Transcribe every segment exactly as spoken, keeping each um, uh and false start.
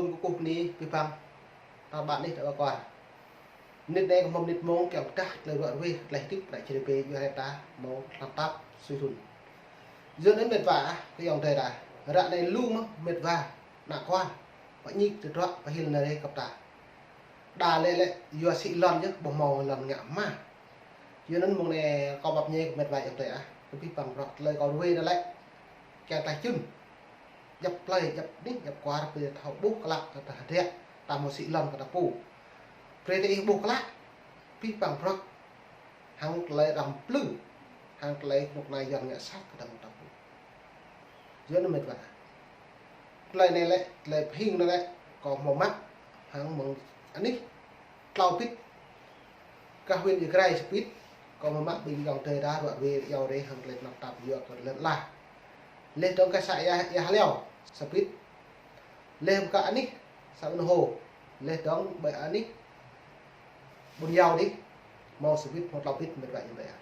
Kơkuh bơni abih bang ta ƀă anih ta ƀă kwar. Mơnit anai kơ hmâo mơnit mông kiăng pơdah tơlơi ruă ruê, tơlơi hơdip ană čơrê pê yua hơtai ta hmâo tơnap tap sui thun. Yua anŭn mĕt wa ah, kơ ayŏng adơi ta. Ră anai lu mơ̆ mĕt wa, ană kwar, pơñik tơdruă, pơhil nao rai kơp ta. Đa lĕ lĕ yua sĭ lŏn yơh, ƀu hmâo lŏn ngă mơ̆. Yua anŭn mông anai kâo pap ñe kơ mĕt wa ayŏng adơi ah, kơ abih bang bruă tơlơi kâo ruê anŭn lĕ kiăng tơlơi čun. Djăp plơi, djăp anih, djăp kwar, brơi thâo ƀuh klă kơ ta hơdră, ta hmâo sĭ lŏn kơ ta pô. Brơi ta ih ƀuh klă, abih bang bruă, hăng tơlơi răm plư, hăng tơlơi kơnuk kơna Yuan ngă sat kơ ta mơ̆ng ta pô. Yua anŭn mĕt wa. Tơlơi anai lĕ, tơlơi pơhing anai lĕ, kâo hmâo mă, hăng mơ̆ng anih, tlâo bit. Kơ huyện Ia Grai sa bit, kâo hmâo mă ƀing ayŏng adơi ta ruă ruê iâu rai hăng tơlơi tơnap tap yua kơ lŏn ala. Laih dơ̆ng kơ să Ia, Ia Hleo sa bit. Laih kơ anih să Ƀuôn Hô. Laih dơ̆ng ƀơi anih Ƀuôn Yâo dih, hmâo sa bit, hmâo tlâo bit mĕt wa ayŏng adơi ah.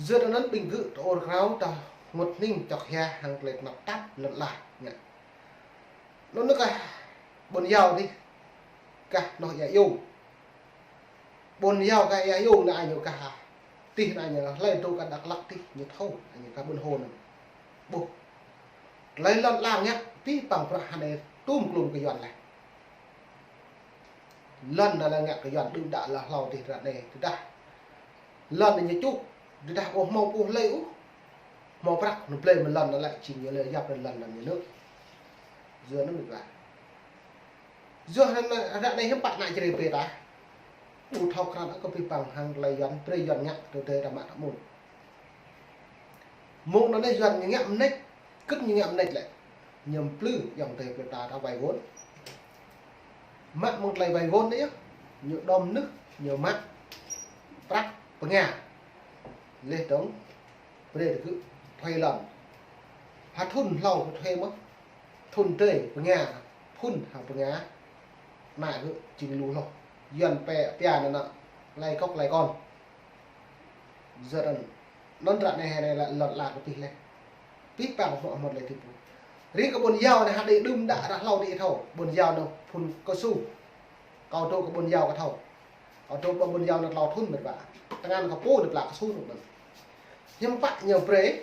Yua anŭn ƀing gơ̆ tơor krao ta hơngŭt hning čŏk hia hăng tơlơi tơnap tap lŏn ala ngă. Anŭn kah Ƀuôn Yâo dih, kah anŏ Ia Yông. Ƀuôn Yâo kah Ia Yông anai ñu kah ah. Tih anai ñu hlơi dŏ kơ Dak Lak tih ñu thâo, anai ñu kah Ƀuôn Hô anŭn. Ƀuh. Tơlơi lŏn ala ngă, abih bang bruă hơnai tum klum kơ Yuan laih. Lŏn anai lĕ ngă kơ Yuan đưm đă lă hlâo dih ră anai, tơdah lŏn anai ñu čuk, tơdah ƀu hmâo pô hlơi ôh. Hmâo prăk, anŭn blơi mơ̆n lŏn anai lĕ, jing ñu lĕ yap lŏn anŭn ñu nơ̆. Yua anŭn mĕt wa. Yua anŭn ră anai hiư̆m pă ană čơrê pê ta. Ƀu thâo krăn kơ abih bang hăng tơlơi Yuan, brơi Yuan ngă, tơdơi ta mă ta mŭn. Mông anŭn anai Yuan ñu ngă mơneč, kơ̆t ñu ngă mơneč lĕ. Ñu plư, ayŏng adơi plư ta, ta vay vốn. Mă mơ̆ng tơlơi vay vốn anai yơh, ñu đom nưh, ñu mă prăk pơnga. Laih dơ̆ng, brơi tơ gơ̆ thuê lŏn. Ha thun hlâo kơ thuê mơ̆, thun tơi pơnga, phŭn ha pơnga. Anai gơ̆ jing lu hloh. Yuan pĕ pia anŭn anŭn, lai kŏk lai kon. Yua anŭn, anŭn ră anai hơnai lĕ lŏn ala kơ abih laih. Abih bang hmâo hmâo tơlơi tip ƀu. Ri kơ Ƀuôn Yâo anai hơdai đưm đă ră hlâo dih thâo. Ƀuôn Yâo anŭn phŭn kơsu. Kâo dŏ kơ Ƀuôn Yâo kơ thâo. Kâo dŏ ƀơi Ƀuôn Yâo anŭn tlâo thun mĕt wa. Tơngan kơ pô anŭn pla kơsu anŭn. Hiư̆m pă ñu brơi,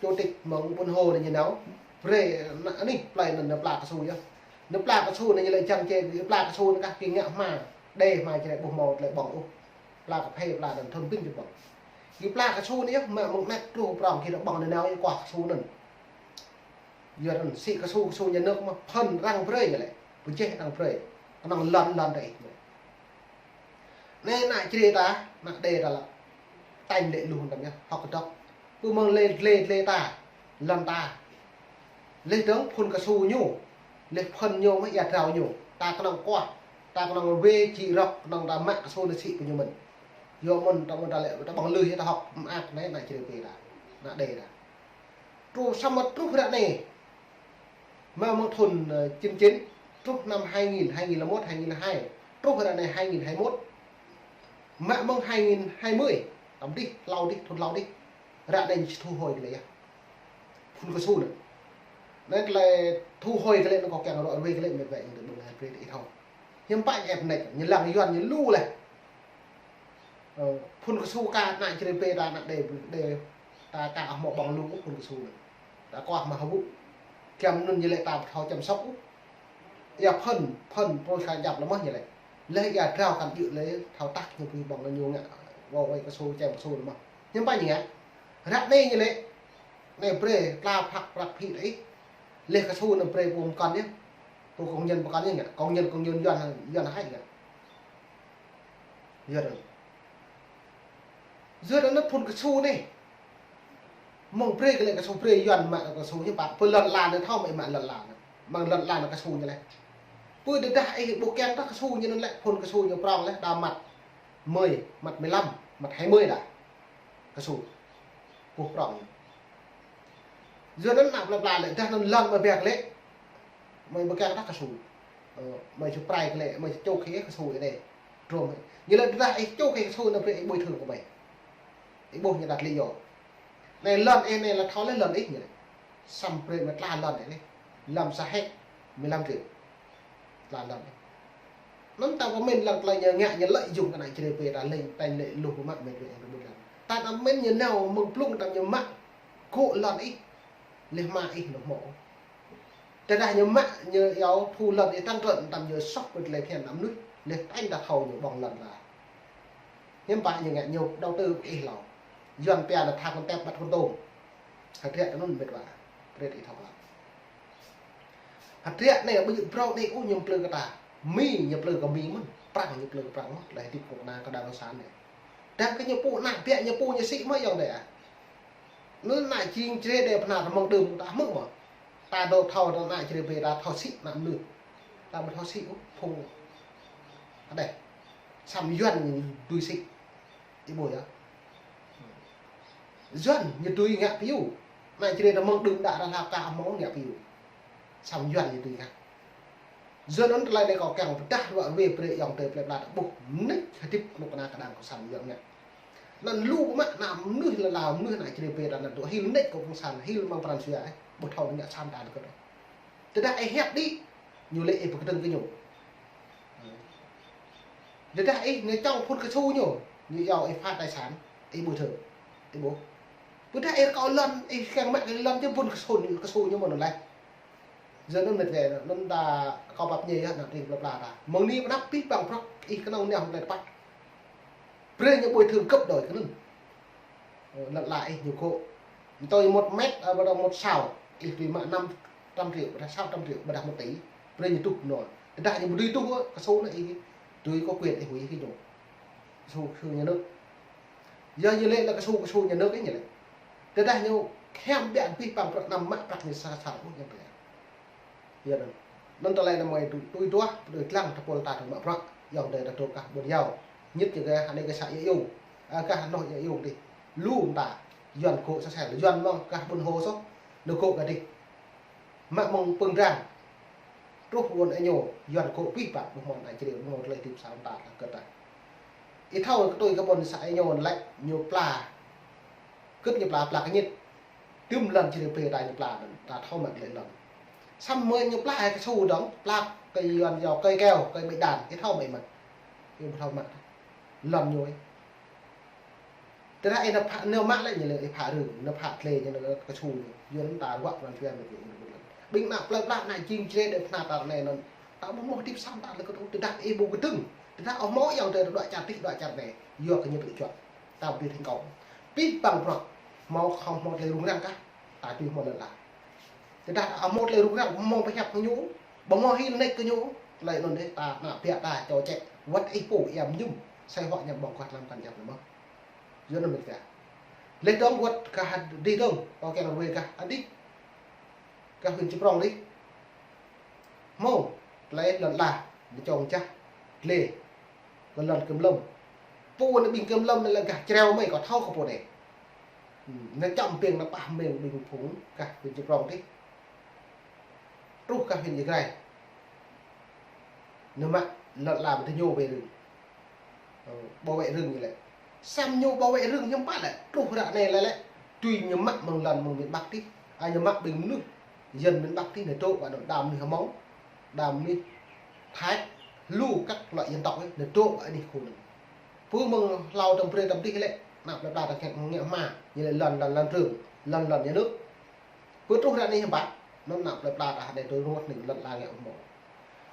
chủ tịch mơ̆ng Ƀuôn Hô anai ñu nao. Brơi anŭn anih plơi anŭn anŭn pla kơsu yơh. Anŭn pla kơsu anŭn ñu lĕ jăng čê, pla kơsu anŭn kah kiăng ngă hma. Đe hma čơđai ƀu hmâo tơlơi ƀơ̆ng ôh. Pla kơphê, pla anŭn thun pĭn čơƀơ̆ng. Yua pla kơsu anai yơh, mă mơ̆ng anai truh prong kơ ƀơ̆ng anŭn nao yơh kuah kơsu anŭn. Yua anŭn sĭ kơsu, kơsu nhà nước mơ̆ phŭn arăng brơi ñu lĕ. Pơjeh arăng brơi. Kơnơ̆ng lŏn, lŏn đơi. Anai ană čơđai ta, ană đe ta lă. Tañ lĕ lu hơnăm yơh, hŏk kơdŏk. Pơ mơ̆ng lĕ, lĕ, lĕ ta, lŏn ta. Laih dơ̆ng phŭn kơsu ñu. Laih phŭn ñu mơ̆ ia drao ñu. Ta kơnơ̆ng kuah. Ta kơnơ̆ng wê či rŏk, kơnơ̆ng ta mă kơsu anai sĭ pơ ñu mơ̆n. Yua mơ̆n ta mơ̆n ta lĕ, ta ƀơ̆ng lui ta hŏk mơak anai ană čơđai pê ta. Ană đe ta. Truh samơ̆ truh ră anai. Mă mơ̆ng thun, ơ, chín chín, truh năm hai nghìn, hai nghìn lẻ một, hai nghìn lẻ hai, truh ră anai hai nghìn hai mốt. Mă mơ̆ng hai nghìn hai mươi, tăm dih, hlâo dih, thun hlâo dih. Ră anai ñu či thu hồi glaĭ yơh. Phŭn kơsu anŭn. Anai tơlơi thu hồi glaĭ anŭn kâo kiăng ruă ruê glaĭ mĕt wa ayŏng adơi ƀing ta brơi ta ih thâo. Hiư̆m pă ñu ĕp mơneč, ñu lăng Yuan ñu lu laih. Ơ, phŭn kơsu kơ ană čơđai pê ta ană đe, đe ta kơ hmâo ƀơ̆ng lu phŭn kơsu anŭn. Ta kuah mă hơbŭ. Kiăng anŭn ñu lĕ ta ƀu thâo chăm sóc ôh. Ia phŭn, phŭn pô kơ djăp lă mơ̆ ñu lĕ. Laih ia drao kăn djơ̆ lĕ thâo tah ñu pui ƀơ̆ng ñu ngă. Wơ̆t wơ̆t kơsu, čem kơsu lă mơ̆. Hiư̆m pă ñu ngă. Ră anai ñu lĕ. Anai brơi, tla phak prăk phĭ đơi. Laih kơsu anŭn brơi pô pơkŏn yơh. Pô công nhân pơkŏn yơh ngă. Công nhân, công nhân Yuan, Yuan hai ngă. Yua anŭn. Yua anŭn phŭn kơsu anai. Mơ̆ng brơi kơ lĕ kơsu brơi Yuan mă kơsu hiư̆m pă. Pơ lŏn ala anŭn thâo mă mă lŏn ala anŭn. Mơ̆ng lŏn ala anŭn kơsu ñu laih. Pơ tơdah ih ƀu kiăng tah kơsu ñu anŭn lĕ phŭn kơsu ñu prong laih đa măt mười, măt mười lăm, măt hai mươi đa. Kơsu. Ƀuh prong. Yua anŭn ană pla pla lĕ, dah anŭn lŏn mă biă glaĭ. Mơi ƀu kiăng tah kơsu. Ơ, mơi či prai glaĭ, mơi či čŏk hĭ kơsu anai. Trôm. Ñu lĕ dah ih čŏk hĭ kơsu anŭn brơi ih bồi thường kơ mơi. Ih ƀuh ñu đăt lĕ yơh. Anai lŏn ih anai lă thâo laih lŏn ih ñu lĕ. Samơ̆ brơi mơi tla lŏn ih anai. Lăm sa héc. mười lăm triệu. Tơlơi lŏn. Anŭn ta pơmĭn lăng tơlơi ñu ngă ñu lợi dụng kơ ană Jrai pê ta lĕ, ta lĕ lu mă mĕt wĕ yang rơbut lăng. Ta pơmĭn ñu nao mơ̆ng blung ta ñu mă gŏ lŏn ih. Lĕ mă ih lu mơ̆. Tơdah ñu mă ñu yua thu lŏn ih tăng trơn tam ñu sŏk pơt lĕ phiăn anăm nuih. Lĕ tañ ta thâo ñu ƀơ̆ng lŏn ta. Hiư̆m pă ñu ngă ñu đầu tư ih lâo. Yuan pia ană tha kơntep ƀăt kơntông. Hơdră anŭn mĕt wa. Brơi ih thâo klă. Hơdră anai ƀu djơ̆ brâo anai ôh ñu plư kơ ta. Mi ñu plư kơ Mi mơ̆n. Prăng ñu plư kơ Prăng mơ̆n. Lĕ hơdip kơ ană kơ đảng cộng sản anai. Dăng kơ ñu pô ană biă ñu pô ñu sĭ mơ̆ yŏng đe a. Anŭn ană jing Jrai đe pơnă rơmơ̆ng đưm ta hmư̆ mơ̆. Ta dŏ thâo ta ană Jrai pê ta thâo sĭ ană mơnuih. Ta ƀu thâo sĭ ôh phung. Adeh. Samơ̆ Yuan ñu dưi sĭ. Ih ƀuh yơh. Yuan ñu dưi ngă piu. Ană Jrai ta mơ̆ng đưm đă ta hlao ka hmâo ngă piu. Samơ̆ Yuan ñu dưi ngă. Yuan anŭn tơlơi anai kâo kiăng pơdah ruă wê brơi yŏng tơi plơi pla ta ƀuh mơnĭt hơdip kơnuk kơna kơ đảng cộng sản Yuan ngă. Anŭn lu mă ană mơnuih lơla mơnuih ană Jrai pê ta anŭn dŏ hil mơnĭt kơ cộng sản hil mơ̆ng pran jua ih. Ƀu thâo ngă sam ta kơ đôč. Tơdah ih hiăp đĭ, ñu lĕ ih pơkơdơ̆ng kơ ñu. Tơdah ih ngă čŏng phun kơsu ñu, ñu yua ih phá tài sản, ih bồi thường, ih ƀuh. Tơdah ih rơkâo lŏn, ih kiăng mă kơ lŏn či phun kơsu ñu, kơsu ñu mơ̆n lĕ. Yua anŭn mĕt wĕ, anŭn ta kâo pap ñe yơh, ană tring plơi pla ta. Mơ̆ng anai pơnăp pih păng prŏk, ih kơnơ̆ng nao hăng plơi păt. Brơi ñu bồi thường gấp đôi kơ anŭn. Ơ, lŏn la ih ñu gŏ. Ntơi một mét, ơ, ƀôdah một sào, ih dưi mă năm trăm triệu, ƀôdah sáu trăm triệu, ƀôdah một tỷ. Brơi ñu tuh nol. Tơdah ñu ƀu dưi tuh, kơsu anŭn ih dưi có quyền ih hủy kơ ñu. Kơsu, kơsu nhà nước. Yua ñu lĕ lĕ kơsu, kơsu nhà nước ih ñu lĕ. Tơdah ñu hiam biă pih păng prăk năm mă prăk ñu sa, sa, ƀuh ñu pia. Yua anŭn. Anŭn tơlơi anai mơi tui, tui duah, tui lăng tơpul ta tơmă prăk, yŏng đe ta dŏ kah ƀôn yâo. Ñit ñu kơ anai kơ să Ia Iung. A, kah noh Ia Iung dih. Lu ta, Yuan gŏ sa sel, Yuan mơ̆ng kah ƀôn Hô soh, ñu gŏ kah dih. Mă mơ̆ng pơ̆ng drang. Truh ƀôn Ê Ñu, Yuan gŏ pih păng, ƀuh mơ̆n ană Jrai, ƀuh mơ̆n tơlơi hơdip sa ta, ta kơ ta. Ih thâo kơ tui kơ ƀôn să Ê Ñu lĕ, ñu pla. Kưt ñu pla, pla kơ ñit. Tơm lŏn Jrai pê ta ñu pla, ta thâo mă lĕ lŏn. Samơ̆ ñu pla hĭ kơsu dơ̆ng, pla kơ Yuan yua kơi keo, kơi ƀĕ đan, ih thâo mă mơ̆n. Ih ƀu thâo mă. Lŏn ñu ih. Tơdah ih nao phă, nao mă lĕ ñu lĕ ih phă rơ̆ng, nao phă tlê ñu lĕ kơsu ñu. Yua anŭn ta ruă pran jua ñu lĕ. Ƀing ană plơi pla ană jing Jrai đe pơnă ta anai anŭn. Ta ƀu hmâo hơdip sam ta lĕ kơ tơdah ih ƀu kơdơ̆ng. Tơdah ôh hmâo yŏng tơi đuaĭ čar tih đuaĭ čar anai. Yua kơ ñu tơlơi juăt. Ta ƀu dưi thành công. Pih păng prăk. Hmâo khŏm hmâo tơlơi rŭng răng kah. Ta dưi hmâo lŏn la. Tơdah ta hmâo tơlơi rŭng răng, hmâo pơhiăp kơ ñu, ƀu hmâo hil mơnĭt kơ ñu, tơlơi anŭn dih ta ană biă ta čô čĕ, wơ̆t ih pô ia mơñum, sai huă ñăm ƀơ̆ng kơh lăm kăn jăp lăm mơ̆. Yua anŭn mĕt wĕ. Lĕ dơ̆ng wơ̆t kah dih dơ̆ng, kâo kiăng ruai kah adih. Kah huyện Chư Prông dih. Hmâo, tơlơi lŏn la, ñu čŏng čah, glê. Kơ lŏn Kiểm Lâm. Pô anai ƀing Kiểm Lâm anai lĕ gah Jrai mơi kâo thâo kơ pô anai. Hm, anai čăm ƀing anai pah meng ƀing phung gah huyện Chư Prông dih. Truh gah huyện Ia Grai. Anai mă lŏn la mơ̆ tơ ñu wĕ rơ̆ng. Ơ, bảo vệ rừng ñu lĕ. Samơ̆ ñu bảo vệ rừng hiư̆m pă lĕ. Truh ră anai lĕ lĕ. Tui ñu mă mơ̆ng lŏn mơ̆ng miền Bắc dih. A, ñu mă ƀing mơnuih. Dân miền Bắc dih anai dŏ ƀă anŭn đa mơnuih Hmông. Đa mơnuih Thái, lu các loại dân tộc ih, anai dŏ ƀă anih khu anŭn. Pơ mơ̆ng hlâo tơm brơi tơm dih lĕ, ană plơi pla ta ngă, ngă hma, ñu lĕ lŏn, lŏn, lŏn rơ̆ng, lŏn, lŏn nhà nước. Pơ truh ră anai hiư̆m pă, anŭn ană plơi pla ta hơdai tui rơngot anai lŏn la ngă hmâo.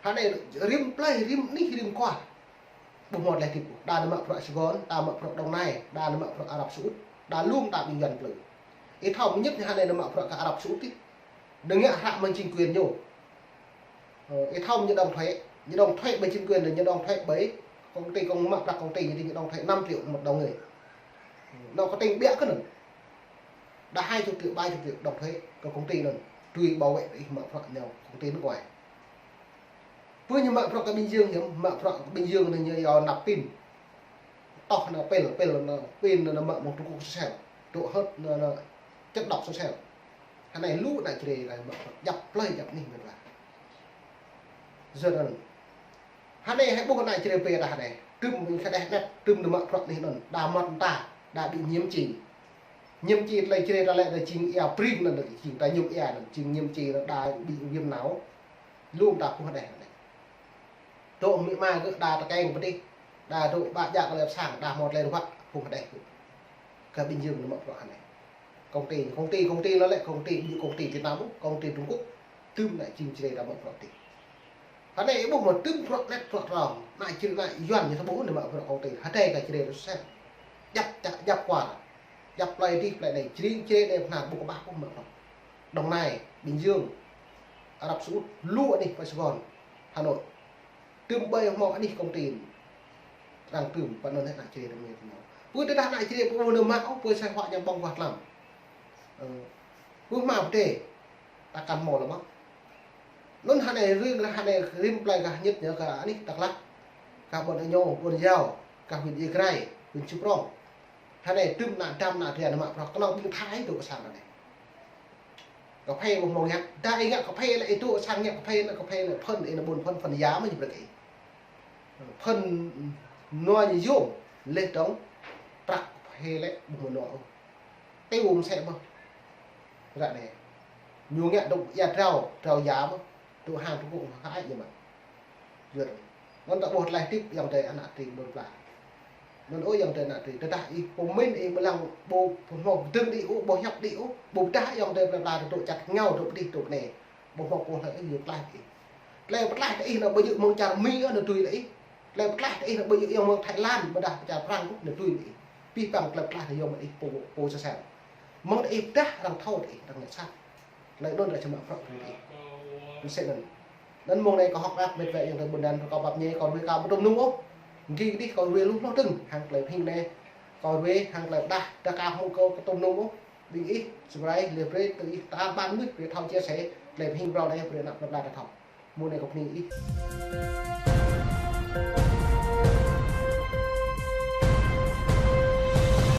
Hơdai rĭm plơi, rĭm anih, rĭm khua. Ƀu hmâo tơlơi hơdip ôh. Đa anai mă prăk Sài Gòn, đa mă prăk Đồng Nai, đa anai mă prăk Ả Rập Xê Út, đa lu mơta ƀing Yuan plư. Ih thâo mơñit anai hơdai anai mă prăk kơ Ả Rập Xê Út dih. Anai ngă hră mơ̆ng chính quyền ñu. Ơ, ih thâo ñu đóng thuế, ñu đóng thuế ƀơi chính quyền, ñu đóng thuế ƀơi công ty, công mă prăk công ty ñu dih, ñu đóng thuế năm triệu một đầu người. Anŭn có tính biă kơ anŭn. Đa hai chục triệu, ba chục triệu đóng thuế kơ công ty anŭn. Tui bảo vệ ih mă prăk nao công ty nước ngoài. Pơ ñu mă prăk kơ Bình Dương hiư̆m, mă prăk kơ Bình Dương anai ñu yua nạp pin. Tŏh anai pel, pel anai, pin anai mă mơ̆ng Trung Quốc sel. Dŏ hơ̆t anai, anai, chất độc sel. Hơdai lu ană Jrai anai mă prăk djăp plơi djăp anih mĕt wa. Yua anŭn. Hơdai hơ̆ ƀuh ană Jrai pê ta hơdai. Tơm ƀing kơđeh anet, tơm anai mă prăk anih anŭn. Đa mơ̆t ta, đa ƀing nhiễm chi. Nhiễm chi tơlơi Jrai ta lĕ, ta jing ia pring anŭn, jing ta ñŭk ia anŭn, jing nhiễm chi anŭn đa ƀing viêm não. Lŏm ta phung hơđeh anai. Dŏ mĭ ma gơ̆ đa tơkeng pơdih, đa dŏ ƀă djă kơ lĕ sang, đa hmâo tơlơi ruă phung hơđeh gơ̆. Kơ Bình Dương ñu mă bruă anai. Công ty, công ty, công ty lŏ lĕ, công ty, ƀu djơ̆ công ty Việt Nam ôh, công ty Trung Quốc. Tơm ană čim čre đa mă bruă tih. Hơnai ƀuh mă tơm bruă lĕ bruă rong, ană čim ană Yuan ñu thâo ƀuh ñu mă bruă công ty. Hơdai kơ čre rơsen. Djăp, djăp, djăp kuar. Djăp plơi tih, plơi anai, čring čre anai, pơhnar ƀuh kơƀah ƀuh mă bruă. Đồng Nai, Bình Dương, Ả Rập Xê Út, lu anih pơ Sài Gòn, Hà Nội. Tơm ƀơi hmâo anih công ty. Arăng tơm, pơ anŭn ană čre tơm anai tơm anai. Pơ tơdah ană čre pơ anŭn mă ôh, pơ sai huă ñu ƀơ̆ng wah tlam. Ơ, pơ hmua pơdai, ta kăn hmâo lơ̆m mă. Anŭn hơnai rĭm, hơnai rĭm plơi gah ñit ñu gah anih Dak Lak, gah ƀôn Êñô, ƀôn Yao, gah huyện Ia Grai, huyện Chư Prông. Hơnai tơm ană dăm ană ria ñu mă bruă kơnơ̆ng ƀing Thái dŏ kơ sang anai. Kơphê ƀu hmâo ngă, đa ih ngă kơphê lĕ ih dŏ sang ngă kơphê, ngă kơphê lĕ phŭn ih, ană ƀôn phŭn, phŭn ia mơ̆ ñu brơi ih. Phŭn nua ñu yôm, leh dong, prăk kơphê lĕ ƀu hmâo nua ôh. Tui ƀu mơsĕ ƀơh. Ră anai. Ñu ngă dŏ ia drao, drao ia mơ̆. Dŏ hăng Trung Quốc hă ai ñu mă. Yua anŭn ta ƀuh tơlơi hơdip ayŏng adơi ană tring ƀôn pla. Anŭn ôh ayŏng adơi ană tring. Tơdah ih pơmĭn ih mơlăng ƀu hmâo kơdơ̆ng đĭ ôh, ƀu hiăp đĭ ôh. Ƀu pơdah ayŏng adơi plơi pla dŏ čăt rơngiao dŏ pơdih dŏ pơnai. Ƀu hmâo kơkuh hlơi ih yua tơlơi ih. Tơlơi pơtlaih tơ ih anŭn ƀu djơ̆ mơ̆ng čar Mi ôh anŭn tui lĕ ih. Tơlơi pơtlaih tơ ih anŭn ƀu djơ̆ yŏng mơ̆ng Thái Lan, ƀôdah čar Prăng ôh anŭn tui lĕ ih. Abih bang tơlơi pơtlaih anŭn yŏng mơ̆ng ih pô, pô sa sem. Mơ̆ng tơ ih pơdah arăng thâo tơ ih, arăng ngă sat. Tơlơi anŭn arăng čơmă prăk tơ ih. Mơsĕ anŭn. Anŭn mơ̆ng anai kâo hơ̆k mơak met wa ayŏng adơi ƀôn lan, kâo pap ñe kâo ruai kâo ƀu tŭm nung ôh. Gih dih kâo ruai lu hloh dơ̆ng, hăng tơlơi pơhing anai. Kâo ruai hăng tơlơi pơdah, tơdah kâo hmâo kâo ƀu tŭm nung ôh. Ƀing ih, sơbrơi, leh brơi, tơ ih ta ƀan mơnuih, brơi thâo chia sẻ, tơlơi pơhing phrâo anai, brơi ană plơi pla ta thâo. Mơ̆ng anai kâo pơhing ih.